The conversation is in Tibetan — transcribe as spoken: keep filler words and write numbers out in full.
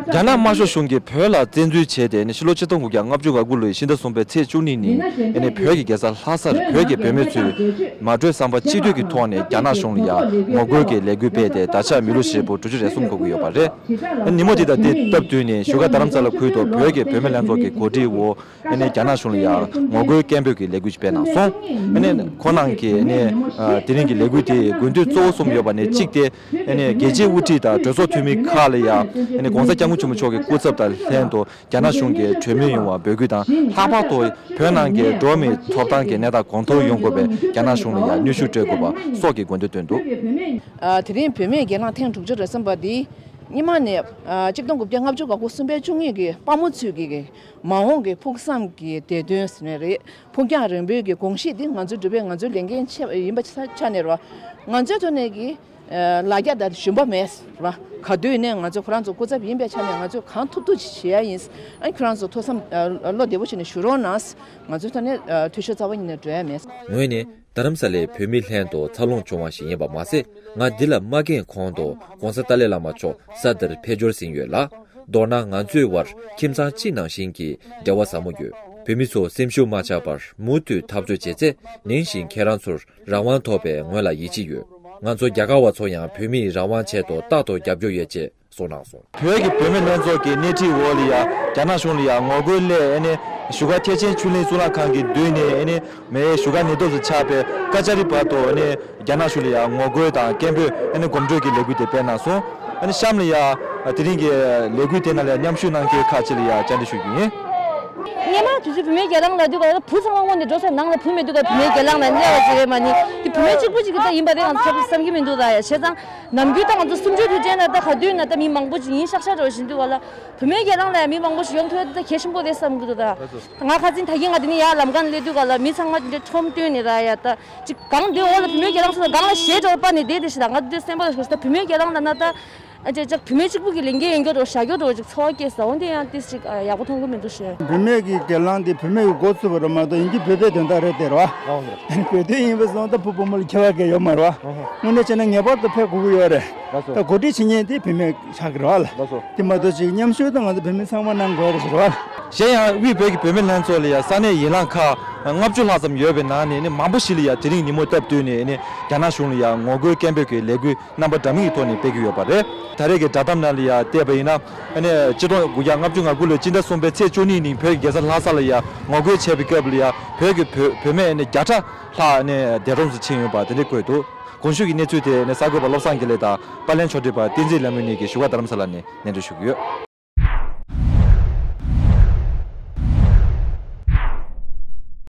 རྒྱ་ནག་དམར་ཤོག་གཞུང་གིས་བོད་ལ་བཙན་འཛུལ་བྱས་ཏེ་ནི་ཕྱི་ལོ་ཆིག་སྟོང་དགུ་བརྒྱ་ལྔ་བཅུ་ང་དགུ་ལོའི་ཕྱི་ཟླ་གསུམ་པའི་ཚེས་བཅུ་གཉིས་ཉིན་ཨ་ནི་བོད་ཀྱི་རྒྱལ་ས་ལྷ་སར་བོད་ཀྱི་བུད་མེད་ཚོས་མ་གྲོས་བསམ་པ་གཅིག་གྲོས་ཀྱི་ཐོག་ནས་རྒྱ་ནག་གཞུང་ལ་ཡང་ངོ་རྒོལ་གྱི་ལས་འགུལ་སྤེལ་ཏེ་ད་ཆ་མི་ལོ་ཧྲིལ་པོ་དྲུག་ཅུ་རེ་གསུམ་འཁོར་གྱི་ཡོད་པ་རེད། ཉིན་མོ་དེ་དང་དེ་སྟབས་བསྟུན་ནས་བཞུགས་སྒར་རྡ་རམ་ས་ལ་ཁུལ་དུ་བོད་ཀྱི་བུད་མེད་ལྷན་ཚོགས་ཀྱི་གོ་སྒྲིག་འོག་ཨ་ནི་རྒྱ་ནག་གཞུང་ལ་ཡང་ངོ་རྒོལ་སྐད་འབོད་ཀྱི་ལས་འགུལ་ཞིག་སྤེལ་གནང་སོང་། ཨ་ནི་ཁོང་རྣམས་ཀྱིས་ཨ་ནི་དེ་རིང་གི་ལས་འགུལ་དེའི་དགོས་འདུན་གཙོ་བོ་གསུམ་ཡོད་པ་ནས་གཅིག་སྟེ། ཨ་ནི་རྒྱལ་སྤྱིའི་དབུ་ཁྲིད་དང་གྲོས་ཚོགས་འཐུས་མི་ཁག་ལ་ཡང་ཨ་ནི་༸གོང་ས་༸སྐྱབས་མགོན་ཆེན་པོ་མཆོག་གི་སྐུ་ཚབ་དང་ལྷན་དུ་རྒྱ་ནག་གཞུང་གིས་གྲོས་མོལ་ཡོང་བ་འབོད་སྐུལ་དང་། ལྷག་པར་དུ་བོད་ནང་གི་འགྲོ་བ་མིའི་ཐོབ་ཐང་གི་གནས་སྟངས་གོང་མཐོར་ཡོང་དགོས་པའི་རྒྱ་ནག་གཞུང་ལ་ཡང་གནོན་ཤུགས་སྤྲོད་དགོས་པ་སོགས་ཀྱི་དགོས་འདུན་བཏོན་འདུག་ཨ། དེ་རིང་བུད་མེད་གྱེན་ལངས་ཐེངས་དྲུག་ཅུ་རེ་གསུམ་པ་འདི་སྔོན་མ་ནས་ཨ་ཆིག་སྟོང་དགུ་བརྒྱ་ལྔ་བཅུ་ང་དགུ་གསུམ་པའི་བཅུ་གཉིས་ཀྱི་དཔའ་མོ་ཚོས་ཀྱི་མ་འོངས་ཀྱི་ཕུགས་བསམ་གྱི་བདེ་དོན་ཟེར་ནས་རེད། ཕུགས་རྒྱང་རིང་པོའི་གི་དགོངས་གཞི་འདི་ང་ཚོའི་འགྲུབ་པའི་ང་ཚོའི་ལས་འགན་ཆེ་ཡིན་པ་ཆ་ནས་རེད་བ། ང་ཚོའི་ཐོག་ནས་ཀྱི་ལ་རྒྱ་དང་ཞུམ་པ་མེད་རེད་བ། ག་དུས་ནས་ང་ཚོ་ཁོ་རང་ཚོ་སྐུ་ཚབ་ཡིན་པའི་ཆ་ནས་ང་ཚོས་གང་ཐུབ་ཐུབ་ཅིག་བྱེད་ཡ་ཡིན། ཨ་ཁྱོད་རང་ཚོ་ཐུགས་བསམ་བློ་བདེ་པོ་བྱས་ནས་བཞུགས་རོགས་གནང་། ང་ཚོའི་ཐོག་ནས་འཐུས་ཤོར་རྩ་བ་ཉིད་ནས་འགྲོ་ཡ་མེད། ངོས་ནས་རྡ་རམ་ས་ལའི་བོད་མི་ལྷན་དུ་འཚར་ལོངས་བྱུང་བ་ཞིག་ཡིན་པ་མ་ཟད། ང་འདི་ལ་མ་འགྱངས་གོང་དུ་༸གོང་ས་ཏཱ་ལའི་བླ་མ་མཆོག་ས་འདིར་ཕེབས་འབྱོར་ཟིན་ཡོད་ལ། མདོར་ན་ང་ཚོའི་དབར་ཁྱིམ་ཚང་གཅིག་ནང་བཞིན་གྱི་འབྲེལ་བ་ཟབ་མོ་ཡོད། བོད་མི་ཚོ་སེམས་ཤུགས་མ་ཆག་པར་མུ་མཐུད་འཐབ་རྩོད་བྱེད་ཚེ། ནང་བཞིན་ཁྱེད་རང་ཚོར་རང་དབང་ཐོབ་པའི་ངོས་ལ་ཡིད་ཆེས་ཡོད། ང་ཚོ་རྒྱ་གར་བ་ཚོ་ཡང་བོད་མིའི་རང་དབང་ཆེད་དུ་རྟག་ཏུ་རྒྱབ་སྐྱོར་ཡོད་ཅེས་གསུངས་གནང་སོང་། བོད་ཀྱི་བུད་མེད་ལྷན་ཚོགས་ཀྱི་སྣེ་ཁྲིད་འོག་ལ་ཡང་རྒྱ་ནག་གཞུང་ལ་ཡང་ངོ་རྒོལ་སླད་ཨ་ནི་བཞུགས་སྒར་ཐེག་ཆེན་ཆོས་གླིང་གཙུག་ལག་ཁང་གི་མདུན་ནས་ཨ་ནི་མེ་བཞུགས་སྒར་ཉེ་འདབས་སུ་ཆགས་པའི་ཀ་ཅ་རི་བར་དུ་ཨ་ནི་རྒྱ་ནག་གཞུང་ལ་ཡང་ངོ་རྒོལ་དང་སྐད་འབོད་ཨ་ནི་གོམ་བགྲོད་ཀྱི་ལས་འགུལ་དེ་སྤེལ་གནང་སོང་། ཨ་ནི་གཤམ་ལ་ཡང་དེ་རིང་གི་ལས་འགུལ་དེ་ནང་ལ་ཡང་མཉམ་ཞུགས་གནང་མཁན་ཁག་ཅིག་ལ་ཡང་བཅར་འདྲི་ཞུ་རྒྱུ་ཡིན། སྔོན་མ་དུས་ཚོད་བུད་མེད་གྱེན་ལངས་ལབ་དུས་ག་ལ་བུ་ཚང་མ་དངོས་གནས་འགྲོ་ས་ནང་ལ་བུ་མི་འདུག་ག་བུད་མེད་གྱེན་ལངས་ལ་སླེབས་པ་ཞིག་རེད་མ་ནི་དེ་བུད་མེད་གཅིག་པུ་ཅིག་གི་ད་ཡིན་པ་རེད་ང་ཚོ་བསམ་གྱི་མི་འདུག་ད་ཡ་བྱས་ཙང་ནམ་རྒྱུན་ད་ང་ཚོ་གསུམ་བཅུའི་དུས་དྲན་ན་ད་ག་དུས་ན་ད་མི་མང་པོ་ཅིག་ཡིན་ཤག་ཤག་འགྲོ་བཞིན་འདུག་ག་ལ་བུད་མེད་གྱེན་ལངས་ལ་ཡ་མི་མང་པོ་ཞིག་ཡོང་ཐུབ་ཡ་ད་གལ་ཆེན་པོ་རེད་བསམ་གི་འདུག་ད་ང་ཁ་སང་ད་གིན་ང་དེ་ནས་ཡར་ལམ་ཁ་ནས་སླེབས་དུས་ག་ལ་མི་ཚང་མ་དེ་འདྲ་ཁྲོམ་སྟོན་ནས་ར་ཡ་ད་ཅིག་གང་དེ་འོག་ལ་བུད་མེད་གྱེན་ལངས་སོང་ད་གང་ལ་ཞེད་འགྲོ་པ་ནས་བསྡད་དེ་ཞིག་ད་ང་དེ་སེམས་པ་ལ་ཞིག་ད་བུད་མེད་གྱེན་ལངས་ལ་ན་ད། ཨ་ཅེ་ཅག་བུད་མེད་གཅིག་པུ་གི་ལས་འགན་ཡིན་རྒྱུ་རོ་བཞག་རྒྱུ་རོ་ཅིག་འཚོ་བ་སྐྱེལ་ས་འོན་ཏེ་ཡང་ཏིས་ཅིག་ཡག་པོ་མཐོང་གི་མི་འདུག་ཞེས། བུད་མེད་ཀྱི་གྱེན་ལངས་དེ་བུད་མེད་ཀྱི་འགོ་ཚུད་པ་རེད་མ་གཏོགས་ཡིན་གྱི་བོད་པའི་དོན་དག་རེད་དེ་རེད་བ། ཨང་རེད། བོད་དོན་ཡིན་པ་སོང་ད་བུ་བུ་མོ་ལ་ཁྱད་པར་གང་ཡོད་མ་རེད་བ། ཨང་ཧ། དངོས་གནས་བྱས་ན་ངེས་པར་དུ་ཕེབས་དགོས་ཀྱི་ཡོད་རེད། ལགས་སོ། ད་གོ་སྒྲིག་བྱེད་མཁན་དེ་བུད་མེད་ཆགས་ཀྱི་རེད་བ་ལ། ལགས་སོ། དེ་མ་གཏོགས་ཅིག་མཉམ་ཞུགས་དང་ང་ཚོ་བུད་མེད་ཚང་མ་གནང་དགོས་རེད་ཟེར་བ། གཞན་ཡང་དབུས་བོད་ཀྱི་བུད་མེད་ལྷན་ཚོགས་ལ་ཡང་ས་གནས་ཡན་ལག་ཁག་ལྔ་བཅུ་ལྷག་ཙམ་ཡོད་པའི་ནང་ནས་ནི་མང་པོ་ཞིག་ལ་ཡང་དེ་རིང་ཉིན་མོ་སྟབས་བསྟུན་ནས་ནི་རྒྱ་ནག་གཞུང་ལ་ཡང་ངོ་རྒོལ་སྐད་འབོད་ཀྱི་ལས་འགུལ་རྣམ་པ་འདྲ་མིན་གྱི་ཐོག་ནས་སྤེལ་གྱི་ཡོད་པ་རེད། ད་རེས་ཀྱི་བསྒྲགས་གཏམ་ནང་ལ་ཡང་བལྟས་པ་ཡིན་ན། ཨ་ནི་ཆིག་སྟོང་དགུ་བརྒྱ་ལྔ་བཅུ་ང་དགུ་ལོའི་སྤྱི་ཟླ་གསུམ་པའི་ཚེས་བཅུ་གཉིས་ཉིན་བོད་ཀྱི་རྒྱལ་ས་ལྷ་ས་ལ་ཡང་ངོ་རྒོལ་བྱས་པའི་སྐབས་ལ་ཡང་བོད་ཀྱི་བུ་བུད་མེད་ཨ་ནི་བརྒྱ་ཕྲག་ལྷག་ཨ་ནི་འདས་གྲོངས་སུ་ཕྱིན་ཡོད་པ་དེ་འདྲ་བཀོད་འདུག་གོང་ཞུས་ཀྱི་གནས་ཚུལ་དེ་ཨ་ནི་གསར་འགོད་པ་བློ་བཟང་དགེ་ལེགས་དང་པར་ལེན་ཕྱོགས་སྒྲིག་པ་བསྟན་འཛིན་ལྷ་མོ་གཉིས་ཀྱིས་བཞུགས་སྒར་རྡ་རམ་ས་ལ་ནས་སྙན་སྒྲོན་ཞུ་གི་ཡོད།